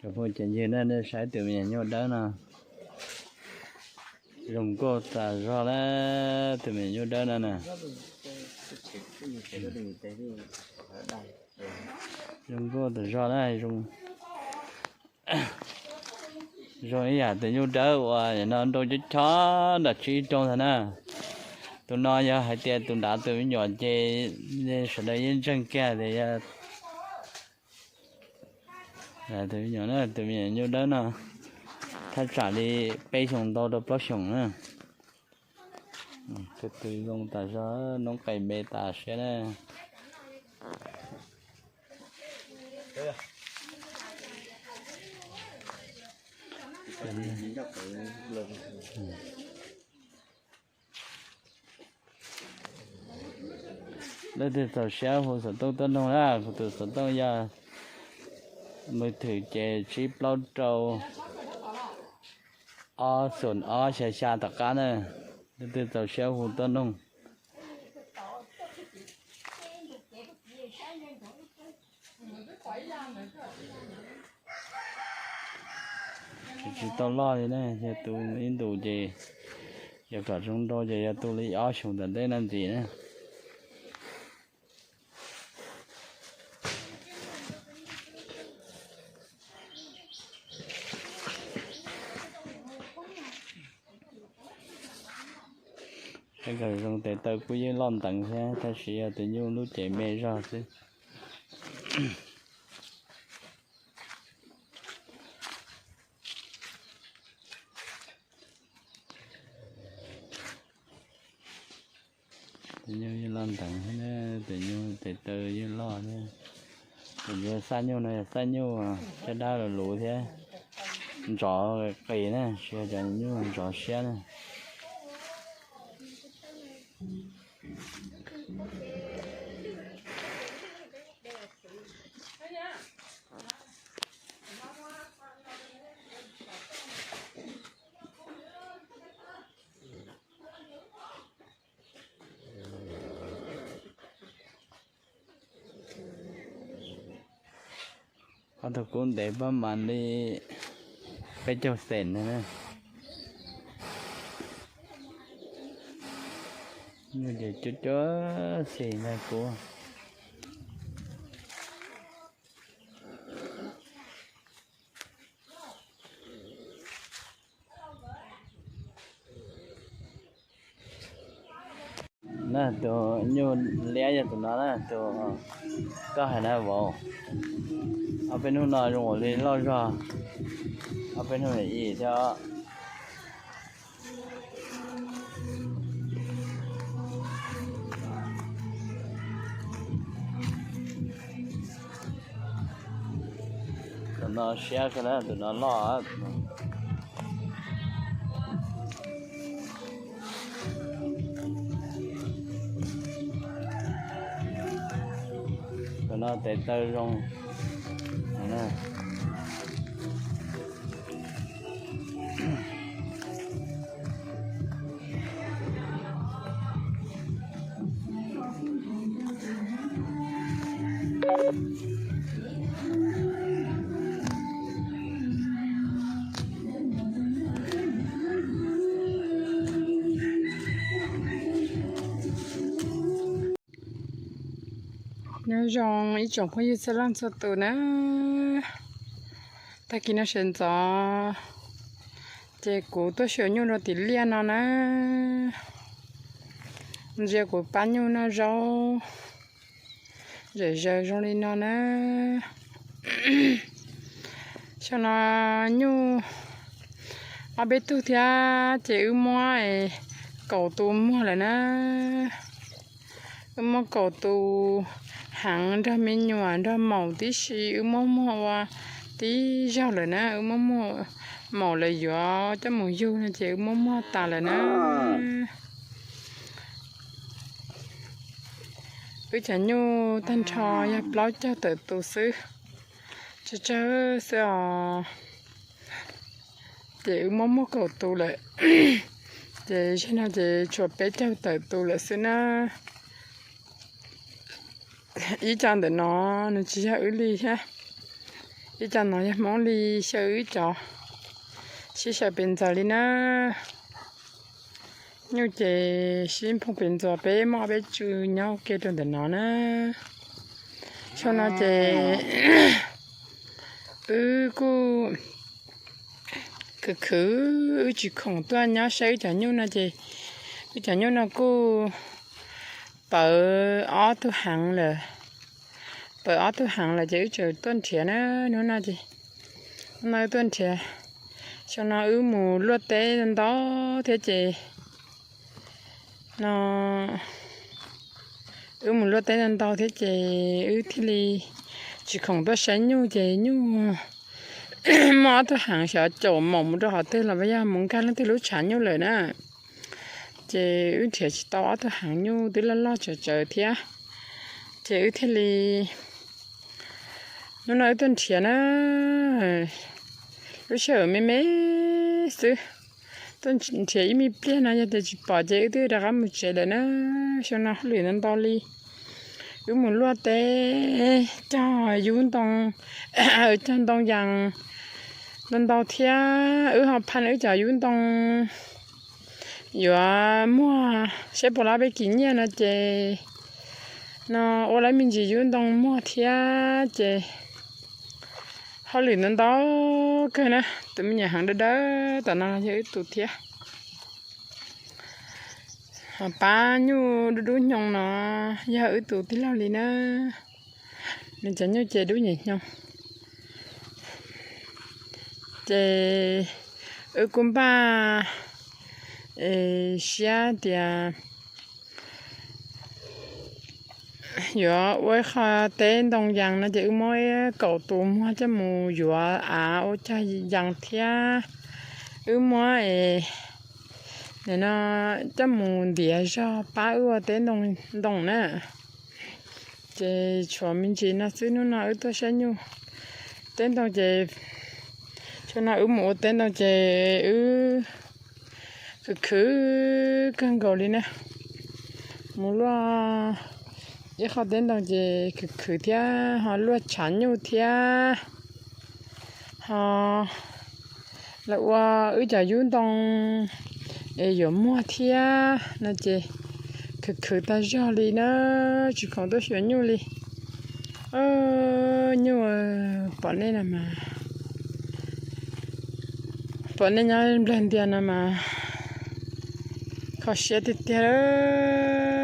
Cov phooj ywg na, nej saib tus me nyuam nyuj dawb no zoo nkauj tas zog na, tus me nyuam nyuj dawb no na. Zoo nkauj tas zog na, zoo ib yam tus nyuj dawb uas no nroo chob chob nram tsib roob ntag na. Tus no yog hais tias tus nrad tus me nyuam ces sawv daws yeej ntseeg kiag tias yog tus me nyuam, tus me nyuam nyuj dawb no thaj tsam li peb xyoos ntau rau plaub xyoos na. Tus zoo tas zog, noob qes me tas siab na. Leej twg txaus siab hu xov tooj tuaj noog na, kuv tus xov tooj yog mws thwm ces tsib plaub rau ob xoom ob xya xya tom qab na. Leej twg txaus siab hu tuaj noog. Tsis tau loj li na, yog tu ib ntus ces yog kom zoo nrau ces yog tu li ob xyoos tom ntej no ntxiv na. Ib nkawm zoo tes taw kuj yeej loj nteev thiab, tab sis yog tus nyuj lub cev me zog xwb. Tus nyuj yeej loj nteev thiab, tus nyuj tes taw yeej loj thiab. Tus nyuj xab nyuj no yog xab nyuj caj dab luv luv thiab, ntsov qis na, tsis yog cov nyuj ntsov siab na. Ob tug kub ntev pab mas li peb caug xees na. Nyuj ces cuab cuab xis ntag kub. Na tus nyuj liab yog tus no na, tus koj hais na vauv. Ob peb hnub no zoo ua li loj zog, ob peb hnub no ib thiab. Tus no siab kawg na, tus no loj. Tus no tes taw zoo. Nyob zoo ib tsoom phooj ywg txhua leej txhua tus na. Tag kis no sawv ntxov ces kuv tuaj xyuas nyuj rau tim liaj no na. Ntsia kuv pab nyuj noj zaub zom zaws zoo li no na. Xyoo no nyuj ob peb tug thiab ces wb muab kaum tus muag lawm na. Wb muab kaum tus heev nrog me nyuam nrog maum tib si, wb muab muag ua tib zaug lawm na. Wb muab muag, maum lawv yuav coj mus yug no ces wb muab muag tas lawm na. Wb cov nyuj tag nrho yog plaub caug tawm tus xwb, tsawg tsawg xwb os. Ces wb muab muag kaum tus lawm, ces zaum no ces tshuav peb caug tawm tus lawm xwb na. Ib co ntawm no nws tsis yog wb li thiab, Ib co no yog Hmoob li xyaw wb cov, sib xyaw pes ntxaws li na. Nyuj ces sib nphoo pes ntxuas, peb muaj ob peb tsw nyob ua ke rau ntawm no na. Xyoo no ces wb kuj khwv khwv, wb tsis khoom tuaj nyob saib wb cov nyuj no ces wb cov nyuj no kuj pawv ob tug heev lawm. Pawv ob tug heev lawm ces wb tseem tuaj nrhiav na. Hnub no ces, hnub no wb tuaj nrhiav, xyoo no wb mus luaj teb ntau thiab ces no wb mus luaj teb ntau ntau thiab ces wb thiaj li tsis khoom tuaj saib nyuj ces nyuj muaj ob tug heev, xyov caum maum mus rau qhov twg los yog mus nkag leej twg lub tshav nyuj lawm na. Ces wb nrhiav tsis tau ob tug heev, nyuj twb loj loj tsawv tsawv thiab. Ces wb thiaj li, hnub no wb tuaj nrhiav na, lub sij hawm me me xwb, tuaj nrhiav ib me pliag no yog tias tsis pom ces wb twb rov qab mus tsev lawm na. Xyoo no hauj lwm ntau ntau li, wb mus luaj teb, cog yub ntoo, cog ntoo yas ntau ntau thiab wb ho phaj wb cov yub ntoo yuav muag saib puas lab peb kis nyiaj no ces no ua lawm me ntsis yub ntoo muag thiab ces hauj lwm ntau ntau kawg na. Tus me nyuam heev dawb dawb tom no yog wb tus thiab. Ho pab nyuj dub dub hnyoo no yog wb tus tij laug li na. Nws cov nyuj ces dub nyuam hnyoo. Ces wb kuj npaj siab tias yuav ua ib qho teb ntoo yas no ces wb muab kaum tus muag coj mus yuav av ua cog yas thiab wb muab es no coj mus ntiav zog pab wb ua teb ntoo na. Ces tshuav me ntsis no xwb, hnub no wb tuaj saib nyuj. Teb ntoo ces, xyoo no wb mus ua teb ntoo ces wb khwv khwv kawg nkaus li na. Mus luaj ib qho teb ntoo ces khwv khwv thiab ho luaj tshav nyuj thiab ho los ua wb cov yub ntoo es yuav muag thiab no ces khwv khwv tag zog li na, tsis khoom tuaj xyuas nyuj li. Nyuj, pom nej no mas, pom nej nyob nplawg ntias no mas kho siab tiag tiag lawm.